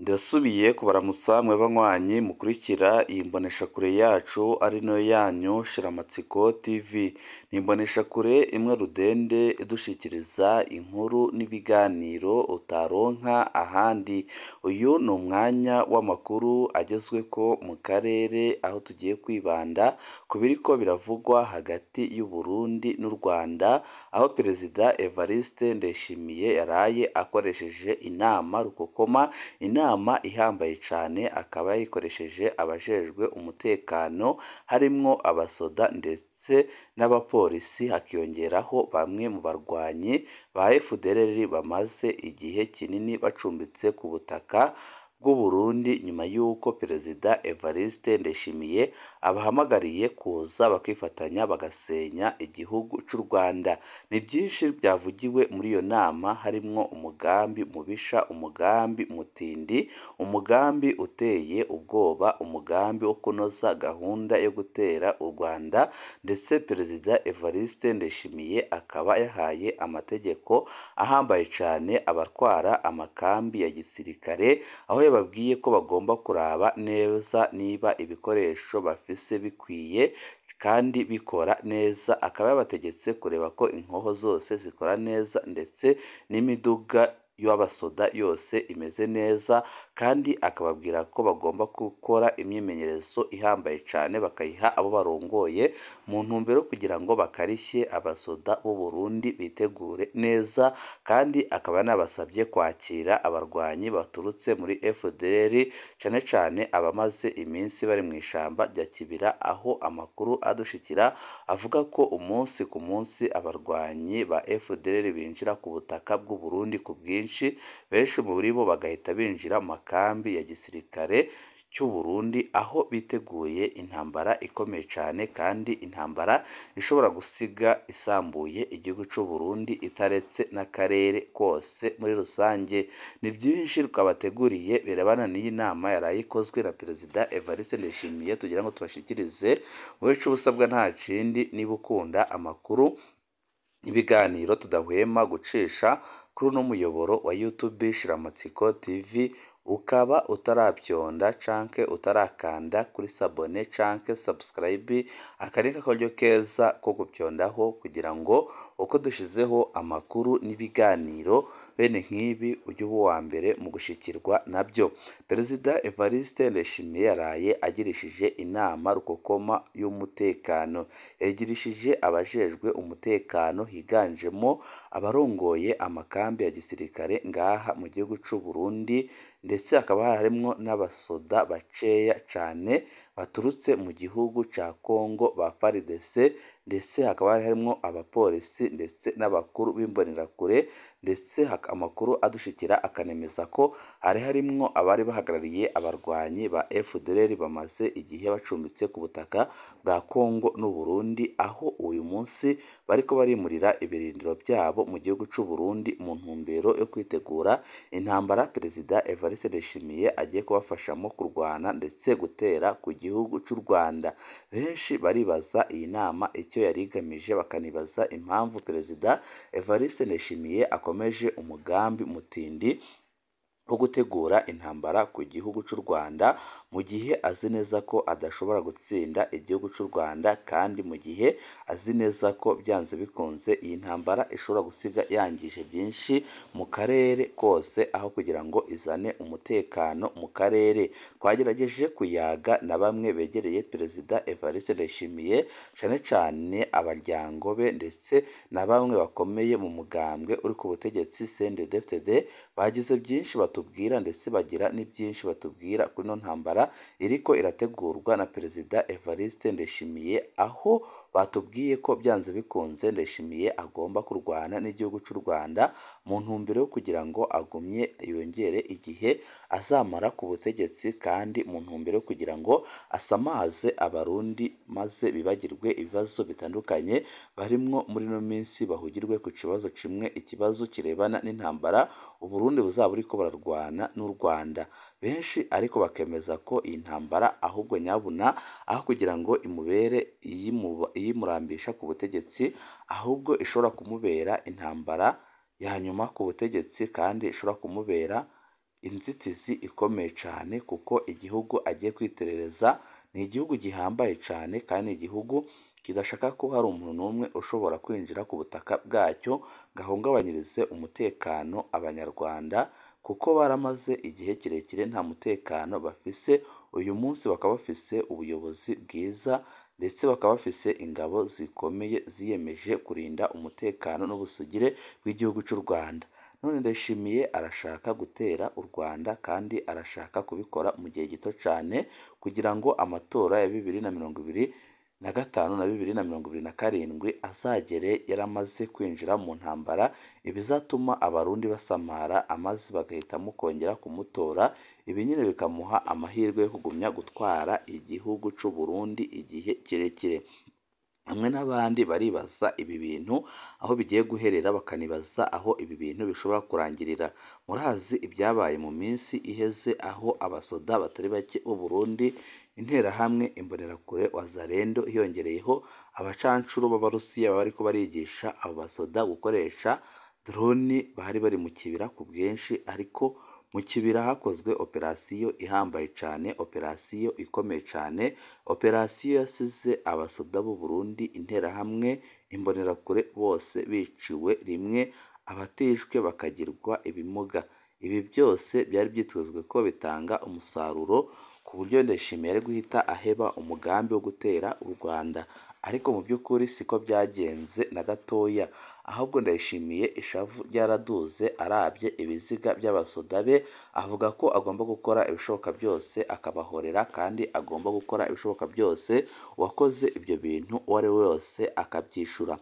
Ndasubiye kubaramutsa mwe banywanyi mukurikira iyi mboneshakure yacu ari nayo yanyu Shiramatsiko TV. Ni imboneshakure imwe rudende idushikiriza inkuru n'ibiganiro utaronka ahandi. Uyu ni umwanya w'amakuru agezweko mu karere, aho tugiye kwibanda ku biriko biravugwa hagati y'u Burundi n'u Rwanda, aho Perezida Evariste Ndayishimiye yaraye akoresheje inama rukokoma, inama ihambaye cane, akaba yayikoresheje abajejwe umutekano harimwo abasoda ndetse n'abapolisi, hakiyongeraho bamwe mu barwanyi ba FDLR bamaze igihe kinini bacumbitse ku butaka bw'u Burundi, nyuma y'uko Perezida Evariste Ndayishimiye abahamagariye kuza bakifatanya bagasenya igihugu c'u Rwanda. Ni byinshi byavugiwe muri iyo nama, harimwo umugambi mubisha, umugambi mutindi, umugambi uteye ubwoba, umugambi wo kunoza gahunda yo gutera u Rwanda, ndetse Perezida Evariste Ndayishimiye akaba yahaye amategeko ahambaye cane abatwara amakambi ya gisirikare, aho yababwiye ko bagomba kuraba neza niba ibikoresho bafise bikwiye kandi bikora neza, akaba yabategetse kureba ko inkoho zose zikora neza ndetse n'imiduga y'abasoda yose imeze neza, kandi akababwira ko bagomba gukora imyimenyerezo ihambaye cane bakayiha abo barongoye, mu ntumbero yo kugira ngo bakarishye abasoda b'u Burundi bitegure neza, kandi akaba yanabasabye kwakira abarwanyi baturutse muri FDLR, cane cane abamaze iminsi bari mw'ishamba rya Kibira, aho amakuru adushikira avuga ko umunsi ku munsi abarwanyi ba FDLR binjira ku butaka bw'u Burundi ku bwinshi, benshi muri bo bagahita binjira mu makambi ya gisirikare cy'u Burundi, aho biteguye intambara ikomeye cane, kandi intambara ishobora gusiga isambuye igihugu c'u Burundi itaretse n'akarere kose muri rusange. Ni byinshi twabateguriye birebana n'iyi nama yaraye ikozwe na Perezida Evariste Ndayishimiye, tugira ngo tubashikirize. Wowe ico usabwa nta kindi, niba ukunda amakuru ibiganiro tudahwema gucisha kuri uno muyoboro wa YouTube Shiramatsiko TV, ukaba utaravyonda canke utarakanda kuri sabone canke subscribe, aka ni akaryo keza ko gupyondaho kugira ngo uko dushizeho amakuru n'ibiganiro bene nk'ibi ujye uba uwa mbere mu gushikirwa nabyo. Perezida Evariste Ndayishimiye yaraye agirishije inama rukokoma y'umutekano, yagirishije abajejwe umutekano higanjemo abarongoye amakambi ya gisirikare ngaha mu gihugu c'u Burundi, ndetse hakaba harimwo n'abasoda bakeya cane baturutse mu gihugu ca Congo ba FARDC, ndetse hakaba harimwo abapolisi ndetse n'abakuru b'imbonerakure, ndetse amakuru adushikira akanemeza ko hari harimwo abari bahagarariye abarwanyi ba FDLR bamaze igihe bacumbitse ku butaka bwa Congo n'u Burundi, aho uyu munsi bariko barimurira ibirindiro byabo mu gihugu c'u Burundi mu ntumbero yo kwitegura intambara Perezida Evariste Ndayishimiye agiye kubafashamo kurwana ndetse gutera ku gihugu c'u Rwanda. Benshi baribaza iyi nama icyo yari igamije, bakanibaza impamvu Perezida Evariste Ndayishimiye akomeje umugambi mutindi wo gutegura intambara ku gihugu c'u Rwanda, mu gihe azi neza ko adashobora gutsinda igihugu c'u Rwanda, kandi mu gihe azi neza ko byanze bikunze iyi ntambara ishobora gusiga yangije byinshi mu karere kose, aho kugira ngo izane umutekano mu karere. Twagerageje kuyaga na bamwe begereye Perezida Evariste Ndayishimiye, cane cane abaryango be ndetse na bamwe bakomeye mu mugambwe uri ku butegetsi CNDD-FDD, bagize byinshi batubwira ndetse bagira n'ibyinshi batubwira kuri ino ntambara iriko irategurwa na Perezida Evariste Ndayishimiye, aho batubwiye ko byanze bikunze Ndayishimiye agomba kurwana n'igihugu c'u Rwanda mu ntumbero yo kugira ngo agumye yongere igihe azamara ku butegetsi, kandi mu ntumbero yo kugira ngo asamaze Abarundi maze bibagirwe ibibazo bitandukanye barimwo muri ino minsi, bahugirwe ku kibazo kimwe, ikibazo kirebana n'intambara Uburundi buzaba buriko burarwana n'u Rwanda. Benshi ariko bakemeza ko iyi ntambara ahubwo nyabuna aho kugira ngo imubere iyimurambisha ku butegetsi, ahubwo ishobora kumubera intambara ya nyuma ku butegetsi, kandi ishobora kumubera inzitizi ikomeye cyane, kuko igihugu agiye kwiterereza ni igihugu gihambaye cyane kandi igihugu kidashaka ko hari umuntu n'umwe ushobora kwinjira ku butaka bwacyo ngo ahungabanyirize umutekano Abanyarwanda, kuko baramaze igihe kirekire nta mutekano bafise. Uyu munsi bakaba bafise ubuyobozi bwiza ndetse bakaba bafise ingabo zikomeye ziyemeje kurinda umutekano n'ubusugire bw'igihugu cy'u Rwanda. None Ndayishimiye arashaka gutera u Rwanda kandi arashaka kubikora mu gihe gito cyane kugira ngo amatora ya 2025 na 2027 azagere yaramaze kwinjira mu ntambara, ibizatuma Abarundi basamara amazi bagahitamo kongera kumutora, ibi nyine bikamuha amahirwe yo kugumya gutwara igihugu cy'u Burundi igihe kirekire. Hamwe n'abandi baribaza ibi bintu aho bigiye guherera, bakanibaza aho ibi bintu bishobora kurangirira. Murazi ibyabaye mu minsi iheze aho abasoda batari bake b'u Burundi, Interahamwe, Imbonerakure, Wazalendo hiyongereyeho abacancuro b'Abarusiya baba bariko barigisha abo basoda gukoresha drone, bari bari mu kibira ku bwinshi, ariko mu kibira hakozwe operasiyo ihambaye cyane, operasiyo ikomeye cyane, operasiyo yasize abasoda b'u Burundi, Interahamwe, Imbonerakure bose biciwe rimwe, abatishwe bakagirwa ibimuga. Ibi byose byari byitezwe ko bitanga umusaruro ku buryo Ndayishimiye ari guhita aheba umugambi wo gutera u Rwanda, ariko mu by'ukuri siko byagenze na gatoya. Ahubwo Ndayishimiye ishavu ryaraduze arabye ibiziga by'abasoda be, avuga ko agomba gukora ibishoboka byose akabahorera, kandi agomba gukora ibishoboka byose uwakoze ibyo bintu uwo ari we wese akabyishura.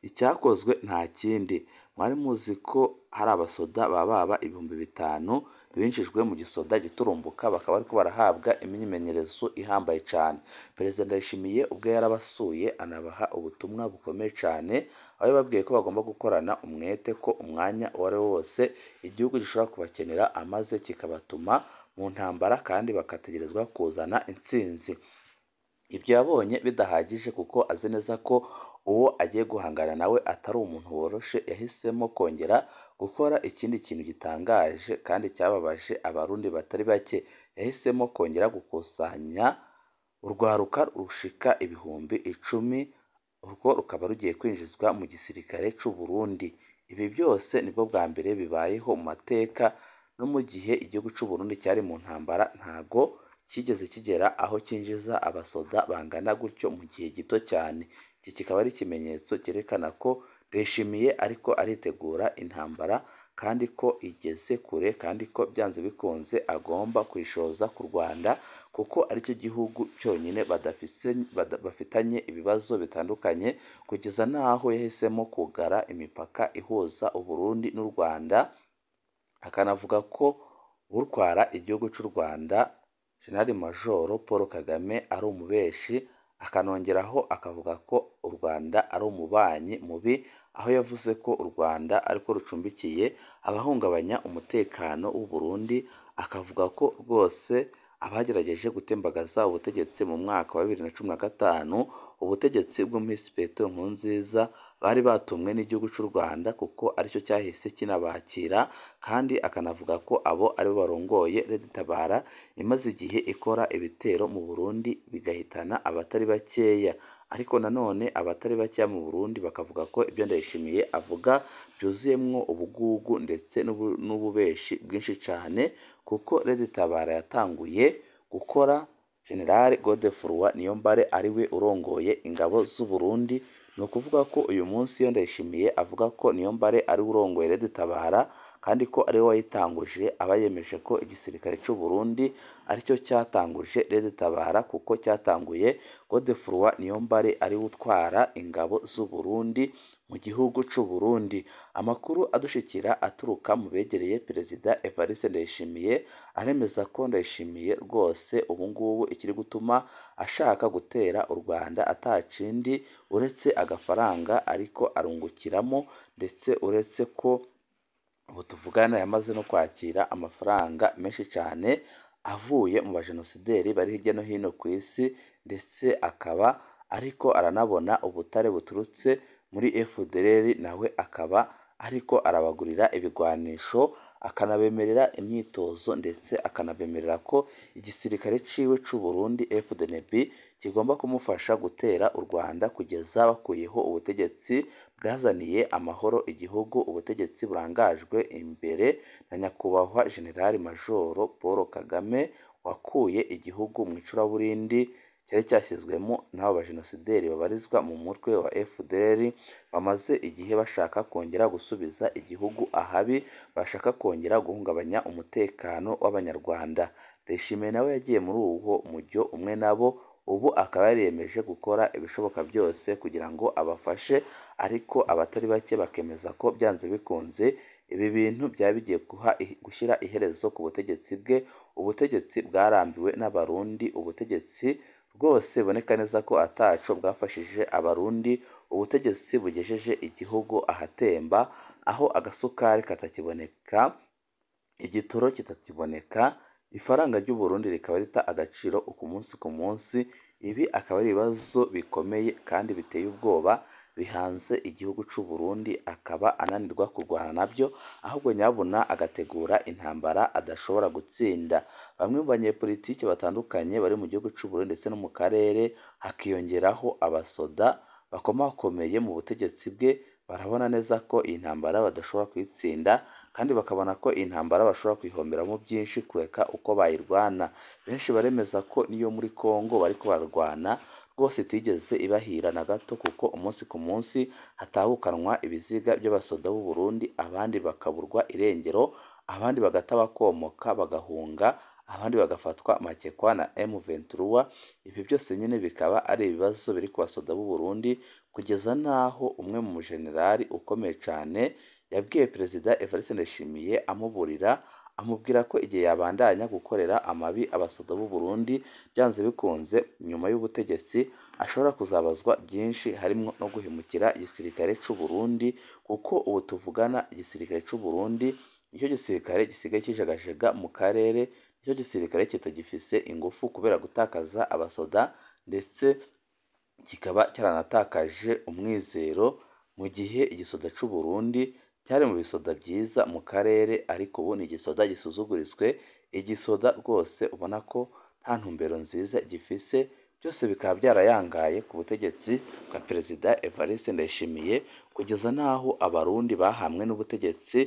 Icyakozwe nta kindi, mwari muzi ko hari abasoda baba 5000 binjijwe mu gisoda giturumbuka, bakaba ariko barahabwa imyimenyerezo ihambaye cyane. Perezida Ndayishimiye ubwe yarabasuye anabaha ubutumwa bukomeye cyane, aho yababwiye ko bagomba gukorana umwete, ko umwanya uwo ari wo wose igihugu gishobora kubakenera amaze kikabatuma mu ntambara, kandi bakategerezwa kuzana intsinzi. Ibyo yabonye bidahagije kuko azi neza ko uwo agiye guhangana nawe atari umuntu woroshe, yahisemo kongera gukora ikindi kintu gitangaje kandi cyababaje Abarundi batari bake. Yahisemo kongera gukusanya urwaruka rushika 10,000, urwo rukaba rugiye kwinjizwa mu gisirikare cy'u Burundi. Ibi byose nibwo bwa mbere bibayeho mu mateka, no mu gihe igihugu cy'u Burundi cyari mu ntambara ntago kigeze kigera aho cyinjiza abasoda bangana gutyo mu gihe gito cyane. Iki kikaba ari ikimenyetso cyerekana ko Ndayishimiye ariko aritegura intambara, kandi ko igeze kure, kandi ko byanze bikunze agomba kwishoza ku Rwanda, kuko aricyo gihugu cyonyine bafitanye ibibazo bitandukanye, kugeza n'aho yahisemo kugara imipaka ihuza u Burundi n'u Rwanda, akanavuga ko utwara igihugu cy'u Rwanda Jenerali Majoro Paul Kagame ari umubeshi, akanongeraho akavuga ko u Rwanda ari umubanyi mubi, aho yavuze ko u Rwanda ariko rucumbikiye abahungabanya umutekano w'u Burundi, akavuga ko rwose abagerageje gutembagaza ubutegetsi mu mwaka wa 2015, ubutegetsi bw'Umuhisi Petero Nkurunziza, bari batumwe n'igihugu cy'u Rwanda kuko aricyo cyahise kinabakira, kandi akanavuga ko abo aribo barongoye Red Tabara imaze igihe ikora ibitero mu Burundi bigahitana abatari bakeya. Ariko nanone abatari bakeya mu Burundi bakavuga ko ibyo Ndayishimiye avuga byuzuyemwo ubugugu ndetse n'ububeshi bwinshi cyane, kuko Red Tabara yatanguye gukora General Godefroid Niyombare ariwe urongoye ingabo z'u Burundi. Ni ukuvuga ko uyu munsi iyo Ndayishimiye avuga ko Niyombare ari urongoye Red Tabara kandi ko ariwe wayitanguje, aba yemeje ko igisirikare cy'u Burundi aricyo cyatanguje Red Tabara, kuko cyatanguye Godefroid Niyombare ariwe utwara ingabo z'u Burundi mu gihugu cy'u Burundi. Amakuru adushikira aturuka mu begereye Perezida Evariste Ndayishimiye aremeza ko Ndayishimiye rwose ubu ngubu ikiri gutuma ashaka gutera u Rwanda atakindi uretse agafaranga ariko arungukiramo, ndetse uretse ko ubu tuvugana yamaze no kwakira amafaranga menshi cyane avuye mu bajenosideri bari hirya no hino ku isi, ndetse akaba ariko aranabona ubutare buturutse muri FDLR, nawe akaba ariko arabagurira ibigwanisho, akanabemerera imyitozo, ndetse akanabemerera ko igisirikare ciwe c'u Burundi FDNB kigomba kumufasha gutera u Rwanda kugeza bakuyeho ubutegetsi bwazaniye amahoro igihugu, ubutegetsi burangajwe imbere na nyakubahwa General Majoro Paul Kagame wakuye igihugu mu icuraburindi cyari cyashyizwemo n'abo bajenosideri babarizwa mu mutwe wa FDLR bamaze igihe bashaka kongera gusubiza igihugu ahabi, bashaka kongera guhungabanya umutekano w'Abanyarwanda. Ndayishimiye nawe yagiye muri uwo mujyo umwe nabo, ubu akaba yariyemeje gukora ibishoboka byose kugira ngo abafashe, ariko abatari bake bakemeza ko byanze bikunze ibi bintu byaba bigiye gushyira iherezo ku butegetsi bwe, ubutegetsi bwarambiwe n'Abarundi, ubutegetsi rwose buboneka neza ko ataco bwafashije Abarundi, ubutegetsi bugejeje igihugu ahatemba, aho agasukari katakiboneka, igitoro kitakiboneka, ifaranga ry'u Burundi rikaba rita agaciro ku munsi ku munsi. Ibi akaba ari ibibazo bikomeye kandi biteye ubwoba bihanze igihugu c'u Burundi, akaba ananirwa kurwana nabyo, ahubwo nyabuna agategura intambara adashobora gutsinda. Bamwe mu banyepolitiki batandukanye bari mu gihugu c'u Burundi ndetse no mu karere, hakiyongeraho abasoda bakomakomeye mu butegetsi bwe, barabona neza ko iyi ntambara badashobora kuyitsinda, kandi bakabona ko iyi ntambara bashobora kuyihomberamo byinshi kureka uko bayirwana. Benshi baremeza ko niyo muri Kongo bariko bararwana rwose itigeze ibahira na gato, kuko umunsi ku munsi hatahukanwa ibiziga by'abasoda b'u Burundi, abandi bakaburwa irengero, abandi bagata bakomoka bagahunga, abandi bagafatwa makekwa na M23. Ibi byose nyine bikaba ari ibibazo biri ku basoda b'u Burundi, kugeza n'aho umwe mu mujenerali ukomeye cyane yabwiye Perezida Evariste Ndayishimiye amuburira, amubwira ko igihe yabandanya gukorera amabi abasoda b'u Burundi byanze bikunze nyuma y'ubutegetsi ashobora kuzabazwa byinshi, harimo no guhemukira igisirikare c'u Burundi, kuko ubu tuvugana igisirikare c'u Burundi nicyo gisirikare gisigaye kijagajega mu karere, nicyo gisirikare kitagifise ingufu kubera gutakaza abasoda, ndetse kikaba cyaranatakaje umwizero, mu gihe igisoda c'u Burundi cyari mu bisoda byiza mu karere, ariko ubu ni igisoda gisuzugurizwe, igisoda rwose ubona ko nta ntumbero nziza gifise, byose bikaba byarayangaye ku butegetsi bwa Perezida Evariste Ndayishimiye, kugeza n'aho Abarundi bahamwe n'ubutegetsi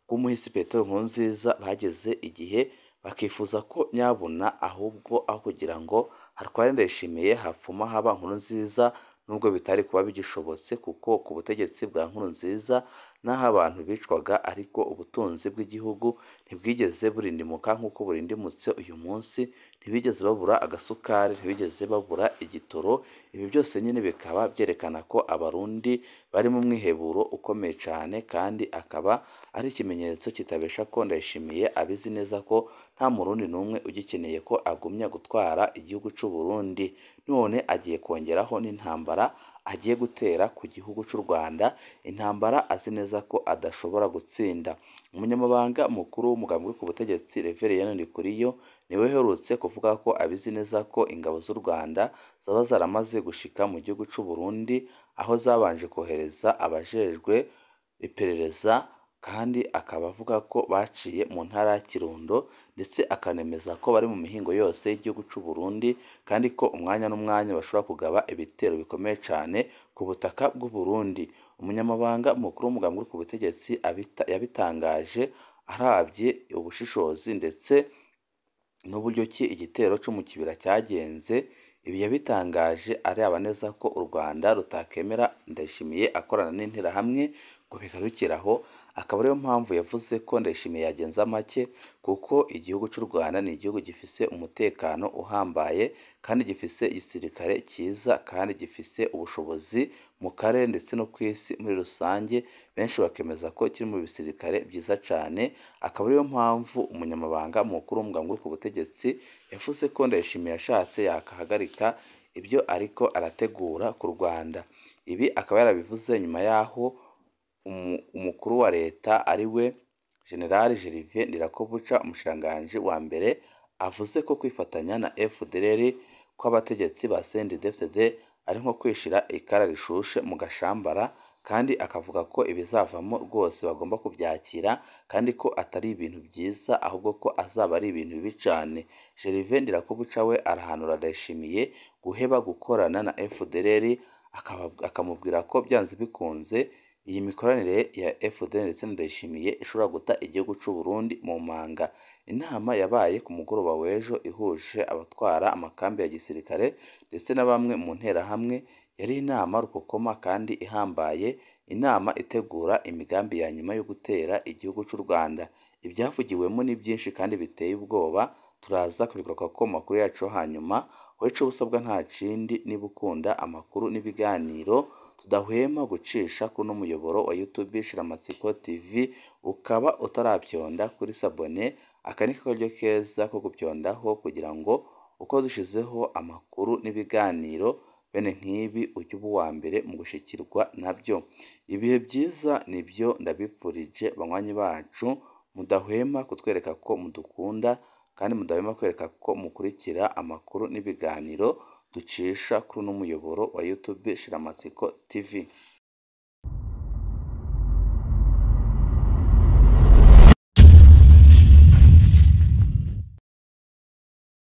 bw'umuhisi Petero Nkurunziza bageze igihe bakifuza ko nyabuna ahubwo aho kugira ngo hatware Ndayishimiye hapfuma haba Nkurunziza, nubwo bitari kuba bigishobotse kuko ku butegetsi bwa Nkurunziza n'aho abantu bicwaga, ariko ubutunzi bw'igihugu ntibwigeze burindimuka nk'uko burindimutse uyu munsi, ntibigeze babura agasukari, ntibigeze babura igitoro. Ibi byose nyine bikaba byerekana ko Abarundi bari mu mwiheburo ukomeye cyane, kandi akaba ari ikimenyetso kitabesha ko Ndayishimiye abizi neza ko nta Murundi n'umwe ugikeneye ko agumya gutwara igihugu c'u Burundi. None agiye kongeraho n'intambara agiye gutera ku gihugu c'u Rwanda, intambara azi neza ko adashobora gutsinda. Umunyamabanga mukuru w'umugambi uri ku butegetsi Reverien Ndikuriyo niwe uherutse kuvuga ko abizi neza ko ingabo z'u Rwanda zaba zaramaze gushika mu gihugu c'u Burundi, aho zabanje kohereza abajejwe iperereza, kandi akaba avuga ko baciye mu ntara ya Kirundo, ndetse akanemeza ko bari mu mihingo yose y'igihugu c'u Burundi, kandi ko umwanya n'umwanya bashobora kugaba ibitero bikomeye cyane ku butaka bw'u Burundi. Umunyamabanga mukuru w'umugambi uri ku butegetsi yabitangaje arabye ubushishozi ndetse n'uburyo ki igitero cyo mu Kibira cyagenze. Ibi yabitangaje areba neza ko u Rwanda rutakemera Ndayishimiye akorana n'Interahamwe ngo bigarukire aho, akaba ariyo mpamvu yavuze ko Ndayishimiye yagenza make, kuko igihugu cy'u Rwanda ni igihugu gifise umutekano uhambaye, kandi gifise igisirikare cyiza, kandi gifise ubushobozi mu karere ndetse no ku isi muri rusange. Benshi bakemeza ko kiri mu bisirikare byiza cyane, akaba ariyo mpamvu umunyamabanga mukuru w'umugambi uri ku butegetsi yavuze ko Ndayishimiye yashatse yakahagarika ibyo ariko arategura ku Rwanda. Ibi akaba yarabivuze nyuma y'aho umukuru wa leta ari we General Gervais Ndirakobuca, umushikiranganji wa mbere, avuze ko kwifatanya na FDLR kw'abategetsi ba CNDD-FDD ari nko kwishira ikara rishushe mu gashambara, kandi akavuga ko ibizavamo rwose bagomba kubyakira kandi ko atari ibintu byiza ahubwo ko azaba ari ibintu bibi cane. Gervais Ndirakobuca we arahanura Ndayishimiye guheba gukorana na FDLR, akamubwira ko byanze bikunze iyi mikoranire ya FDLR ndetse na Ndayishimiye ishobora guta igihugu c'u Burundi mu manga. Inama yabaye ku mugoroba w'ejo ihuje abatwara amakambi ya gisirikare ndetse na bamwe mu nterahamwe, yari inama rukokoma kandi ihambaye, inama itegura imigambi ya nyuma yo gutera igihugu c'u Rwanda. Ibyavugiwemo ni byinshi kandi biteye ubwoba, turaza kubigaruka mu makuru yacu hanyuma. Wowe ico usabwa nta kindi niba ukunda amakuru n'ibiganiro tudahwema gucisha kuri uno muyoboro wa YouTube Shiramatsiko TV, ukaba utarabyonda kuri sabone, aka ni karyo keza ko gubyondaho kugira ngo uko dushizeho amakuru n'ibiganiro bene nk'ibi ujye uba uwa mbere mu gushikirwa nabyo. Ibihe byiza nibyo ndabipfurije banywanyi bacu, mudahwema kutwereka ko mudukunda kandi mudahwema kwereka ko mukurikira amakuru n'ibiganiro ducisha kuri uno muyoboro wa YouTube Shiramatsiko TV.